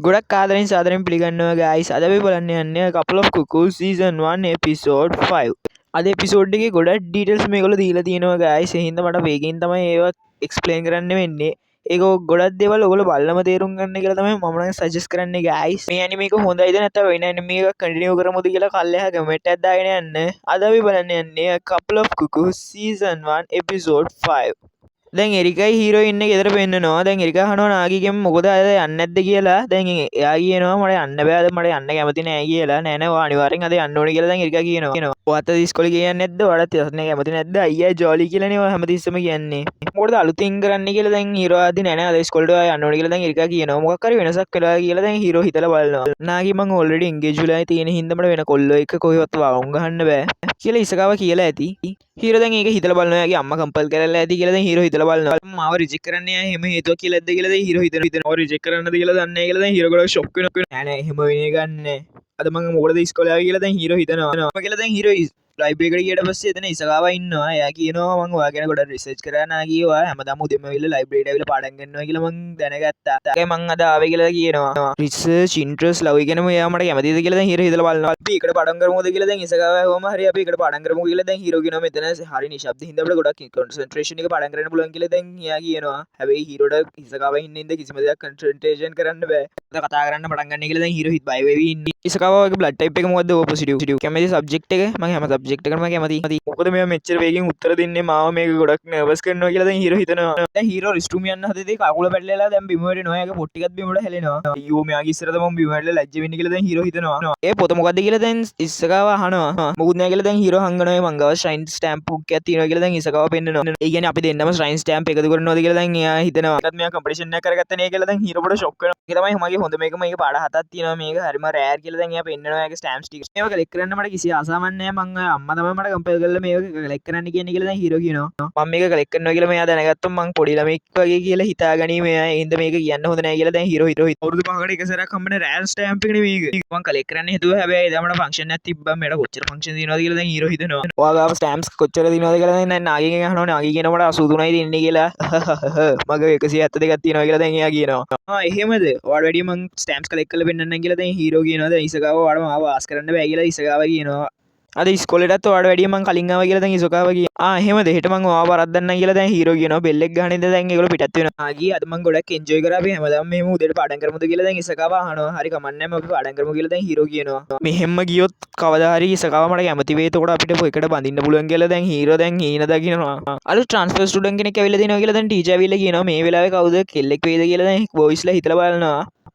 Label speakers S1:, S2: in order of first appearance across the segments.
S1: ගොඩක් ආදරෙන් සාදරෙන් පිළිගන්නවා ගයිස්. අද අපි බලන්න යන්නේ Couple of Cuckoos season 1 episode 5. අද එපිසෝඩ් එකේ ගොඩක් ඩීටේල්ස් මේගොල්ලෝ දීලා තියෙනවා ගයිස්. ඒ හින්දා මට වේගෙන් තමයි ඒවා එක්ස්ප්ලেইন කරන්න වෙන්නේ. ඒක ගොඩක් දේවල් ඔයගොල්ලෝ බලලම තේරුම් ගන්න කියලා තමයි මම නම් සජෙස්ට් කරන්නේ ගයිස්. මේ ඇනිමේ එක හොඳයිද නැත්නම් වෙන ඇනිමේ එකක් කන්ටිනියු කරමුද කියලා කල්ලෙහා කමෙන්ට් එකක් දාගෙන යන්න. අද අපි බලන්න යන්නේ Couple of Cuckoos season 1 episode 5. දැන් එරිකයි හීරෝ ඉන්නේ ගෙදර පෙන්නනවා. දැන් එරිකා අහනවා නාගිගෙන් මොකද අද යන්නේ නැද්ද කියලා. දැන් එයා කියනවා මට යන්න බෑ, අද මට යන්න කැමති නෑ කියලා. නෑ නෑ, ඔයා අනිවාර්යෙන් අද යන්න ඕනේ කියලා දැන් එරිකා කියනවා. ඔයාත් අද ඉස්කෝලේ ගියේ නැද්ද? ඔයාලත් යන්න කැමති නැද්ද? අයියා ජෝලි කියලානේ ඔයා හැමතිස්සෙම කියන්නේ. මොකටද අලුතින් කරන්නේ කියලා දැන් හීරෝ ආදී නෑ නෑ, අද ඉස්කෝලේට ඔයා යන්න ඕනේ කියලා දැන් එරිකා කියනවා. මොකක් හරි වෙනසක් වෙලා කියලා දැන් හීරෝ හිතලා බලනවා. නාගි මං ඕල්රෙඩි එන්ගේජ් වෙලා තියෙන හින්දා මට වෙන කොල්ලෝ එක්ක කොහෙවත් වවුන් ගහන්න බෑ කියලා ඉසකාව කියලා ඇති. හීරෝ දැන් ඒක හිතලා බලනවා. එයාගේ අම්මා කම්පල් කරලා ඇති කියලා දැන් හීරෝ හිතලා බලනවා. මාව රිජෙක්ට් කරන්න එයා එහෙම හේතුවක් කියලා ඇද්ද කියලා දැන් හීරෝ හිතනවා. මාව රිජෙක්ට් කරන්නද කියලා දන්නේ නැහැ කියලා දැන් හීරෝ ගොඩක් ෂොක් වෙනවා. නෑ නෑ, එහෙම වෙන එකක් නෑ. අද මං මොකටද ඉස්කෝලේ ආවේ කියලා දැන් හීරෝ හිතනවා. කියලා දැන් හීරෝ ලයිබ්‍රරි එකට ගියට පස්සේ එතන ඉසකාවා ඉන්නවා. එයා කියනවා මං ඔයා ගැන ගොඩක් රිසර්ච් කරා නාගි, ඔයා හැමදාම උදේම ඇවිල්ලා ලයිබ්‍රරි එකට ඇවිල්ලා පාඩම් කරනවා කියලා මං දැනගත්තා. ඒකයි මං අද ආවේ කියලා කියනවා. රිසර්ච් ඉන්ට්‍රස්ට් ලව් ගැනම එයා මට කැමතිද කියලා දැන් හීරෝ හිතලා බලනවා. අපි එකට පාඩම් කරමුද කියලා දැන් ඉසකාවා ඇහුවම හරි අපි එකට පාඩම් කරමු කියලා දැන් හීරෝ කියනවා. මෙතන හරි නිශ්ශබ්ද හින්දා අපිට ගොඩක් කොන්සන්ට්‍රේෂන් එක පාඩම් කරන්න පුළුවන් කියලා දැන් එයා කියනවා. හැබැයි හීරෝට ඉසකාවා ඉන්න හින්දා කිසිම දෙයක් කොන්සන්ට්‍රේෂන් කරන්න බෑ. අද කතා කරන්න පටන් ගන්න කියලා දැන් හීරෝ හිත බය වෙවි ඉන්නේ. ඉසකාවා වගේ බ්ලඩ් ටයිප් එක මොකද්ද? ඕ පොසිටිව්. කැමති සබ්ජෙක්ට් එක? මං හැම සබ්ජෙක්ට් එකටම කැමතියි. මොකද මෙයා මෙච්චර වේගෙන් උත්තර දෙන්නේ? මාව මේක ගොඩක් නර්වස් කරනවා කියලා දැන් හීරෝ හිතනවා. දැන් හීරෝ රෙස්ට් රූම් යන්න හදද්දී කකුල පැටලෙලා දැන් බිම වැටෙනවා. එයාගේ පොත් ටිකත් බිමට හැලෙනවා. අයියෝ, මෙයාගේ ඉස්සරහට මම බිම වැටලා ලැජ්ජ වෙන්නේ කියලා දැන් හීරෝ හිතනවා. ඒ පොත මොකද්ද කියලා දැන් ඉසකාව අහනවා. මොකුත් නෑ කියලා දැන් හීරෝ හංගනවා. ඒ මං ගාව ශ්‍රයින් ස්ටෑම්ප් බුක් එකක් තියෙනවා කියලා දැන් ඉසකාව පෙන්නනවා. ඒ කියන්නේ අපි දෙන්නම ශ්‍රයින් ස්ටෑම්ප් එකතු කරනවද කියලා දැන් එයා හිතනවා. ඒකත් මෙයා කම්පිටිෂන් එකක් කරගත්තා නේ කියලා දැන් හීරෝ පොඩ ෂොක් වෙනවා. ඒක තමයි මගේ හොඳ මේක, මේක පාට හතක් තියෙනවා, මේක හරිම රෑර් කියලා දැන් එයා පෙන්නනවා එයාගේ ස්ටෑම්ප්ස් ටික. මේවා කලෙක්ට් කරන්න මට කිසි ආසාවක් නෑ. මං අම්මා තමයි මට කම්පෙල් කරලා මේක කලෙක්ට් කරන්න කියන්නේ කියලා දැන් හීරෝ කියනවා. මම මේක කලෙක්ට් කරනවා කියලා මෙයා දැනගත්තොත් මං පොඩි ළමෙක් වගේ කියලා හිතාගනී මෙයා. ඒ හින්දා මේක කියන්න හොඳ නෑ කියලා දැන් හීරෝ හිතනවා. අවුරුදු 5කට එක සැරයක් හම්බෙන රෑර් ස්ටෑම්ප් එකනේ මේක. මං කලෙක්ට් කරන්න හිතුවා. හැබැයි එදා මට ෆන්ක්ෂන් එකක් තිබ්බා. මට කොච්චර ෆන්ක්ෂන් තියෙනවද කියලා දැන් හීරෝ හිතනවා. ඔයා ගාව ස්ටෑම්ප්ස් කොච්චර තියෙනවද කියලා දැන් නාගිගෙන් අහනවා. නාගි කියනවා මට 83යි තියෙන්නේ කියලා. මගේ 172ක් තියෙනවා කියලා දැන් එයා කියනවා. ආ එහෙමද? ඔයාට වැඩිය මං ස්ටෑම්ප්ස් කලෙක්ට් කරලා පෙන්නන්නම් කියලා දැන් හීරෝ කියනවා. දැන් ඉසකාව ඔයාට මාව ආස් කරන්න බෑ කියලා ඉසකාව කියනවා. අද ඉස්කෝලේටත් ඔයාට වැඩිය මං කලින් ආවා කියලා දැන් ඉසකාව කියනවා. ආ එහෙමද? හෙට මං ඔයාව පරද්දන්නම් කියලා දැන් හීරෝ කියනවා. බෙල් එක ගහන ඉඳන් දැන් ඒගොල්ලෝ පිටත් වෙනවා. ආ ගියේ අද මං ගොඩක් එන්ජොයි කරා. අපි හැමදාම මෙහෙම උදේට පාඩම් කරමුද කියලා දැන් ඉසකාව අහනවා. හරි කමක් නෑ, අපි පාඩම් කරමු කියලා දැන් හීරෝ කියනවා. මෙහෙම්ම ගියොත් කවදා හරි ඉසකාව මට කැමති වෙයි. එතකොට අපිට එකට බඳින්න පුළුවන් කියලා දැන් හීරෝ දැන් හීන දකිනවා. අලුත් ට්‍රාන්ස්ෆර් ස්ටුඩන්ට් කෙනෙක් ඇවිල්ලා තිනවා කියලා දැන් ටීචර් ඇවිල්ලා කියනවා. මේ වෙලාවේ කවුද කෙල්ලෙක් වෙයිද කියලා දැන් බොයිස්ලා හිතලා බලනවා.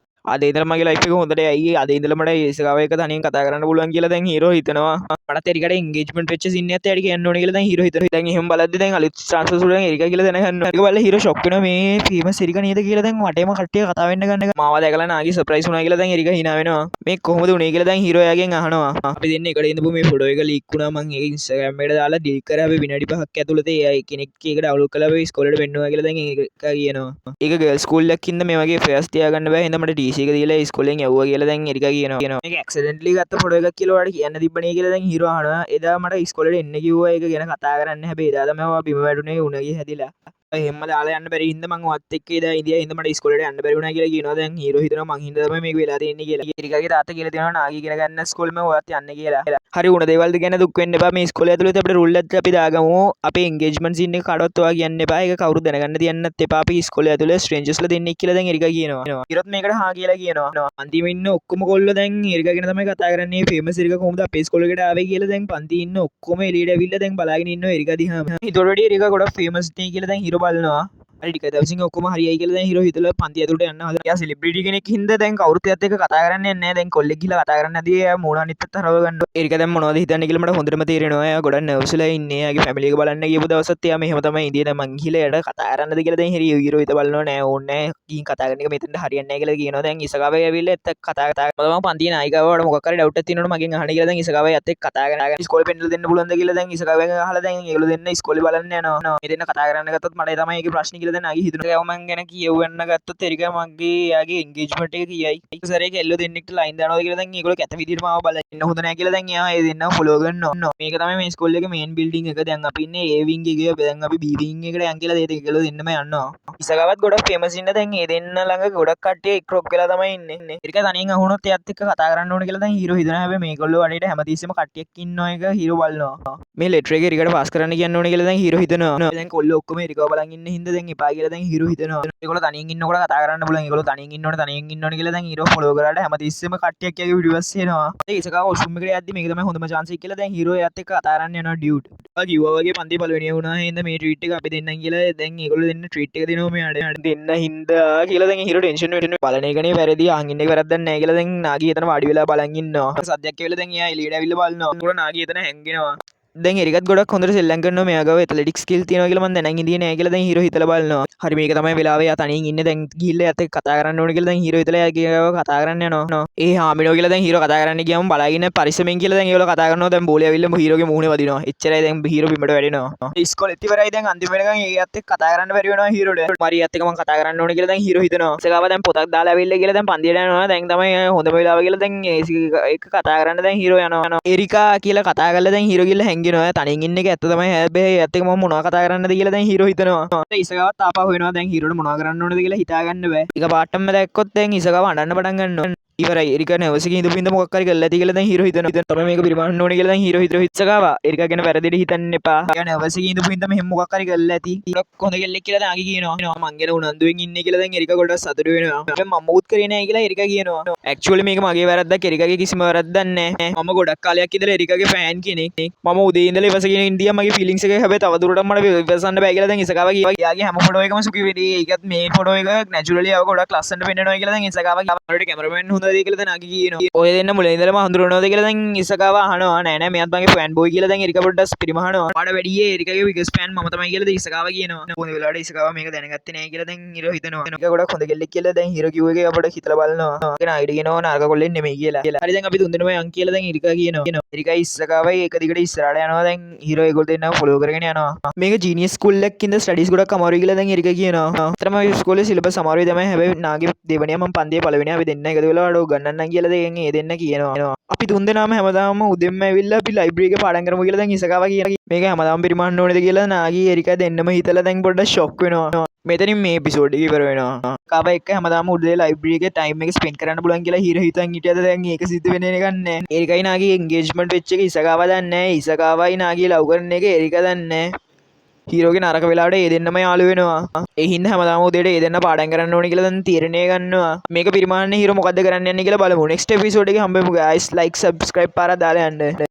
S1: අද ඉඳලා මගේ ලයිෆ් එක හොඳට යයි, අද ඉඳලා මට ඉසකාව එක්ක තනියෙන් කතා කරන්න පුළුවන් කියලා දැන් හීරෝ හිතනවා. මටත් එරිකට එන්ගේජ්මන්ට් වෙච්ච සීන් එකත් එයාට කියන්න ඕනේ කියලා දැන් හීරෝ හිතනවා. දැන් එහෙම බලද්දි දැන් අලුත් ට්‍රාන්ස්ෆර් ස්ටුඩන්ට් එරිකා කියලා දැනගන්නවා. ඒක බලලා හීරෝ ෂොක් වෙනවා. මේ ෆේමස් එරිකා නේද කියලා දැන් වටේම කට්ටිය කතා වෙන්න ගන්න. මාව දැකලා නාගි සර්ප්‍රයිස් වුණා කියලා දැන් එරිකා හිනා වෙනවා. මේ කොහොමද උනේ කියලා දැන් හීරෝ එයාගෙන් අහනවා. අපි දෙන්න එකට ඉඳපු මේ ෆොටෝ එක ලීක් වුණා. මං ඒක ඉන්ස්ටාග්‍රෑම් එකට දාලා ඩිලීට් කරා. අපි විනාඩි 5ක් ඇතුළත ඒ අය කෙනෙක් ඒක ඩවුන්ලෝඩ් කරලා අපි ඉස්කෝලේට පෙන්නුවා කියලා දැන් එරිකා කියනවා. ඒක ගර්ල්ස් ස්කූල් එකක් හින්දා මේ වගේ ෆෙයාර්ස් තියාගන්න බෑ. හින්දා මට TC එක දීලා ඉස්කෝලෙන් යවුවා කියලා දැන් එරිකා කියනවා. මේක ඇක්සිඩන්ට්ලි ගත්ත ෆොටෝ එකක් කියලා ඔයාලට කියන්න තිබ්බනේ කියලා දැන් හීරෝ අහනවා. එදා මට ඉස්කෝලේට එන්න කිව්වා ඒක ගැන කතා කරන්න. හැබැයි එදා තමයි ඔයා බිම වැටුනේ උණ හැදිලා. එහෙම්ම දාලා යන්න බැරි හින්දා මං ඔයත් එක්ක එදා ඉඳියා හින්දා මට ඉස්කෝලේට යන්න බැරි වුණා කියලා කියනවා. දැන් හීරෝ හිතනවා මං හින්දා තමයි මේක වෙලා තියෙන්නේ කියලා. එරිකාගේ තාත්තා කියලා තියෙනවා නාගි ඉගෙන ගන්න ඉස්කෝලේම ඔයත් යන්න කියලා. හරි වුණ දේවල් ගැන දුක් වෙන්න එපා. මේ ඉස්කෝලේ ඇතුළත අපිට රූල් එකක් අපි දාගමු. අපේ එන්ගේජ්මන්ට් සීන් එක කාටවත් ඔයා කියන්න එපා. ඒක කවුරුත් දැනගන්න තියන්නත් එපා. අපි ඉස්කෝලේ ඇතුළේ ස්ට්‍රේන්ජර්ස්ලා දෙන්නෙක් කියලා දැන් එරිකා කියනවා. හීරොත් මේකට හා කියලා කියනවා. පන්තියෙම ඉන්න ඔක්කොම කොල්ලෝ දැන් එරිකා ගැන තමයි කතා කරන්නේ. ෆේමස් එරිකා කොහොමද අපේ ඉස්කෝලේ එකට ආවේ කියලා දැන් පන්තියේ ඉන්න ඔක්කොම එළියට ඇවිල්ලා දැන් බලාගෙන ඉන්නවා එරිකා දිහාම. ඊට වැඩිය එරිකා ගොඩක් ෆේමස් නේ කියලා දැන් හීරෝ බලනවා. හරි ටික දවසින් ඔක්කොම හරියයි කියලා දැන් හීරෝ හිතලා පන්ති ඇතුළට යන්න හදනවා. එයා සෙලිබ්‍රිටි කෙනෙක් හින්දා දැන් කවුරුත් එයාත් එක්ක කතා කරන්න යන්නේ නැහැ. දැන් කොල්ලෙක් ගිහලා කතා කරන්න හදියි එයා මූණ අනිත් පැත්ත හරව ගන්නවා. එරිකා දැන් මොනවද හිතන්නේ කියලා මට හොඳටම තේරෙනවා. එයා ගොඩක් නර්වස් වෙලා ඉන්නේ. එයාගේ ෆැමිලි එක බලන්න ගියපු දවසත් එයා මෙහෙම තමයි ඉඳියේ. දැන් මං ගිහලා එයාට කතා කරන්නද කියලා දැන් හීරෝ හිත බලනවා. නෑ ඕනේ නෑ. ගිහින් කතා කරන එක මෙතනට හරියන්නේ නෑ කියලා කියනවා. දැන් ඉසකාව ඇවිල්ලා එක්ක කතා කතා මම තමයි පන්තියේ නායිකාව. ඔයාලට මොකක් හරි ඩවුට් එකක් තියෙනවනම් මගෙන් අහන්න කියලා දැන් ඉසකාව එයාත් එක්ක කතා කරගෙන ඉස්කෝලේ පෙන්නලා දෙන්න පුළුවන්ද කියලා දැන් ඉසකාවෙන් අහලා දැන් ඒගොල්ලෝ දෙන්න ඉස්කෝලේ බලන්න යනවා. මේ දෙන්න කතා කරන්න ගත්තොත් මට ඒ තමයි ඒකේ ප්‍රශ්නේ කියලා කියලා දැන් නාගි හිතනවා. ඒක මං ගැන කියවන්න ගත්තොත් එරිකා මගේ එයාගේ එන්ගේජ්මන්ට් එක කියයි. එක සැරේ කෙල්ලෝ දෙන්නෙක්ට ලයින් දානවාද කියලා දැන් ඒගොල්ලෝ කැත විදියට මාව බලයි. එන්න හොඳ නෑ කියලා දැන් එයා ඒ දෙන්නව ෆලෝ කරනවා. මේක තමයි මේ ස්කූල් එකේ මේන් බිල්ඩින් එක. දැන් අපි ඉන්නේ A wing එකේ. දැන් අපි B wing එකට යන් කියලා ඒ ඒගොල්ලෝ දෙන්නම යනවා. ඉසකාවත් ගොඩක් ෆේමස් ඉන්න දැන් ඒ දෙන්න ළඟ ගොඩක් කට්ටිය එක් රොක් වෙලා තමයි ඉන්නේ. එරිකා තනියෙන් අහුනොත් එයාත් එක්ක කතා කරන්න ඕන කියලා දැන් හීරෝ හිතනවා. හැබැයි මේගොල්ලෝ වටේට හැමතිස්සෙම කට්ටියක් ඉන්නවා එක හීරෝ බලනවා. මේ ලෙටර් එක එරිකාට පාස් කරන්න කියන්න ඕනේ කියලා දැන් හීරෝ හිතනවා. දැන් කොල්ලෝ ඔක්කොම එරිකාව බලන් ඉන්න හින්දා දැන් එපා කියලා දැන් හීරෝ හිතනවා. ඒගොල්ලෝ තනියෙන් ඉන්නකොට කතා කරන්න පුළුවන්. ඒගොල්ලෝ තනියෙන් ඉන්න ඕනේ, තනියෙන් ඉන්න ඕනේ කියලා දැන් හීරෝ ෆලෝ කරාට හැමතිස්සෙම කට්ටියක් එයාගේ පිටිපස්සේ එනවා. ඒ ඉසකාව වොෂ්රූම් එකට යද්දි මේක තමයි හොඳම චාන්ස් එක කියලා දැන් හීරෝ එයාත් එක්ක කතා කරන්න යනවා. ඩියුඩ්, ඔයා කිව්වා වගේ පන්ති පළවෙනිය වුණා හින්දා මේ ට්‍රීට් එක අපි දෙන්නම් කියලා දැන් ඒගොල්ලෝ දෙන්න ට්‍රීට් එක දෙනවා මෙයාට. දෙන්න හින්දා කියලා දැන් හීරෝ ටෙන්ෂන් වෙනවා. බලන එකනේ වැරදි, අහන් ඉන්න එක වැරද්දක් නෑ කියලා දැන් නාගි එතන වාඩි වෙලා බලන් ඉන්නවා. සද්දයක් ඇවිල්ලා දැන් එයා එළියට ඇවිල්ලා බලනවා. උඩ නාගි එතන හැංගෙනවා. දැන් එරිකත් ගොඩක් හොඳට සෙල්ලම් කරනවා. මෙයා ගාව ඇත්ලටික්ස් ස්කිල් තියෙනවා කියලා මං දැනන් හිටියේ නෑ කියලා දැන් හීරෝ හිතලා බලනවා. හරි, මේක තමයි වෙලාව, එයා තනියෙන් ඉන්නේ. දැන් ගිහිල්ලා එයාත් එක්ක කතා කරන්න ඕනේ කියලා දැන් හීරෝ හිතලා එයාගේ ගාව කතා කරන්න යනවා. ඒ හාමිනෝ කියලා දැන් හීරෝ කතා කරන්න ගියාම බලාගෙන පරිස්සමෙන් කියලා දැන් ඒගොල්ලෝ කතා කරනවා. දැන් බෝලේ ඇවිල්ලා හීරෝගේ මූණේ වදිනවා. එච්චරයි, දැන් හීරෝ බිමට වැටෙනවා. ඉස්කෝලෙත් ඉවරයි. දැන් අන්තිම වෙනකන් එයාත් එක්ක කතා කරන්න බැරි වෙනවා හීරෝට. මරියත් එක්ක මං කතා කරන්න ඕනේ කියලා දැන් හීරෝ හිතනවා. ඉසකාව දැන් පොතක් දාලා ඇවිල්ලා කියලා දැන් පන්තියට යනවා. දැන් තමයි හොඳම වෙලාව කියලා දැන් ඒක කතා කරන්න දැන් හීරෝ යනවා. එරිකා කියලා කතා කරලා දැන් හීරෝ ගිහලා හැංගෙනවා. තනියෙන් ඉන්න එක ඇත්ත තමයි, හැබැයි එයාත් එක්ක මම මොනවා කතා කරන්නද කියලා දැන් හීරෝ හිතනවා. ඉසකාවත් ආපහු එනවා. දැන් හීරෝට මොනවා කරන්න ඕනද කියලා හිතා ගන්න බෑ. එක පාටම දැක්කොත් දැන් ඉසකාව අඬන්න පටන් ගන්නවා. ඉවරයි, එරිකා නර්වස් එකේ ඉඳපු හින්දා මොකක් හරි කරලා ඇති කියලා දැන් හීරෝ හිතනවා. තමයි මේක පිරිමහන්න ඕනේ කියලා දැන් හීරෝ හිතනවා. ඉසකාව එරිකා ගැන වැරදිට හිතන්න එපා. එයා නර්වස් එකේ ඉඳපු හින්දා මෙහෙම මොකක් හරි කරලා ඇති. ගොඩක් හොඳ කෙල්ලෙක් කියලා දැන් අගි කියනවා. මං ගැන උනන්දුවෙන් ඉන්නේ කියලා දැන් එරිකා ගොඩක් සතුටු වෙනවා. හැබැයි මම මොකුත් කරේ නෑ කියලා එරිකා කියනවා. ඇක්චුઅලි මේක මගේ වැරද්දක්, එරිකාගේ කිසිම වැරද්දක් නෑ. මම ගොඩක් කාලයක් ඉඳලා එරිකාගේ ෆෑන් කෙනෙක්. මම උදේ ඉඳලා ඉවසගෙන ඉඳියා මගේ ෆීලිංග්ස් එක. හැබැයි තව දුරටත් මට ඉවසන්න බෑ කියලා දැන් ඉසකාව කියනවා. එයාගේ හැම ෆොටෝ එකම සුපිරි. ඒකත් මේ ෆොටෝ එක නැචරලි ආව ගොඩක් ලස්සනට පෙන්නනවා කියලා දැන් ඉසකාව කියනවා. ඔයාලට කැමරාමෑන් හොඳද කියලා දැන් අගි කියනවා. ඔය දෙන්න මුලින් ඉඳලම හඳුනනවද කියලා දැන් ඉසකාව අහනවා. නෑ නෑ, මෙයාත් මගේ ෆෑන් බෝයි කියලා දැන් එරිකා පොඩ්ඩක් පිරිමහනවා. ඔයාට වැඩියේ එරිකාගේ බිගස්ට් ෆෑන් මම තමයි කියලා දැන් ඉසකාව කියනවා. හොඳ වෙලාවට ඉසකාව මේක දැනගත්තේ නෑ කියලා දැන් හීරෝ හිතනවා. ඒක ගොඩක් හොඳ කෙල්ලෙක් කියලා දැන් හීරෝ කිව්ව එක පොඩ්ඩක් හිතලා බලනවා. ඒක නාගිට කියනවා නරක කොල්ලෙක් නෙමෙයි කියලා. හරි, දැන් අපි තුන්දෙනාම යන් කියලා දැන් එරිකා කියනවා. එරිකා ඉසකාවයි එක දිගට ඉස්සරහට යනවා. දැන් හීරෝ ඒගොල්ලෝ දෙන්නව ෆලෝ කරගෙන යනවා. මේක ජීනියස් ස්කූල් එකක් ඉඳන් ස්ටඩීස් ගොඩක් අමාරුයි කියලා දැන් එරිකා කියනවා. ඇත්තටම ඉස්කෝලේ සිලබස් අමාරුයි තමයි. හැබැයි නාගේ දෙවනියා, මම පන්තියේ පළවෙනියා, අපි දෙන්න එකතු වෙලා අඩෝ ගන්නන්නම් කියලා දැන් ඒ දෙන්න කියනවා. අපි තුන්දෙනාම හැමදාම උදෙන්ම ඇවිල්ලා අපි ලයිබ්‍රරි එකේ පාඩම් කරමු කියලා දැන් ඉසකාව කියනවා. මේක හැමදාම පිරිමහන්න ඕනේද කියලා නාගි එරිකා දෙන්නම හිතලා දැන් පොඩ්ඩක් ෂොක් වෙනවා. මෙතනින් මේ එපිසෝඩ් එක ඉවර වෙනවා. කව එක්ක හැමදාම උදේ ලයිබ්‍රරි එකේ ටයිම් එක ස්පෙන්ඩ් කරන්න පුළුවන් කියලා හීරෝ හිතන් හිටියද දැන් ඒක සිද්ධ වෙන එකක් නෑ. එරිකයි නාගි එන්ගේජ්මන්ට් වෙච්ච එක ඉසකාව දන්නේ නෑ. ඉසකාවයි නාගි ලව් කරන එක එරිකා දන්නේ නෑ. හීරෝගේ නරක වෙලාවට ඒ දෙන්නම යාළු වෙනවා. ඒ හින්දා හැමදාම උදේට ඒ දෙන්න පාඩම් කරන්න ඕනේ කියලා දැන් තීරණය ගන්නවා. මේක පිරිමහන්න හීරෝ මොකද්ද කරන්න යන්නේ කියලා බලමු. නෙක්ස්ට් එපිසෝඩ් එකේ හම්බෙමු ගයිස්. ලයික්, සබ්ස්ක්‍රයිබ් පාරක් දාලා යන්න.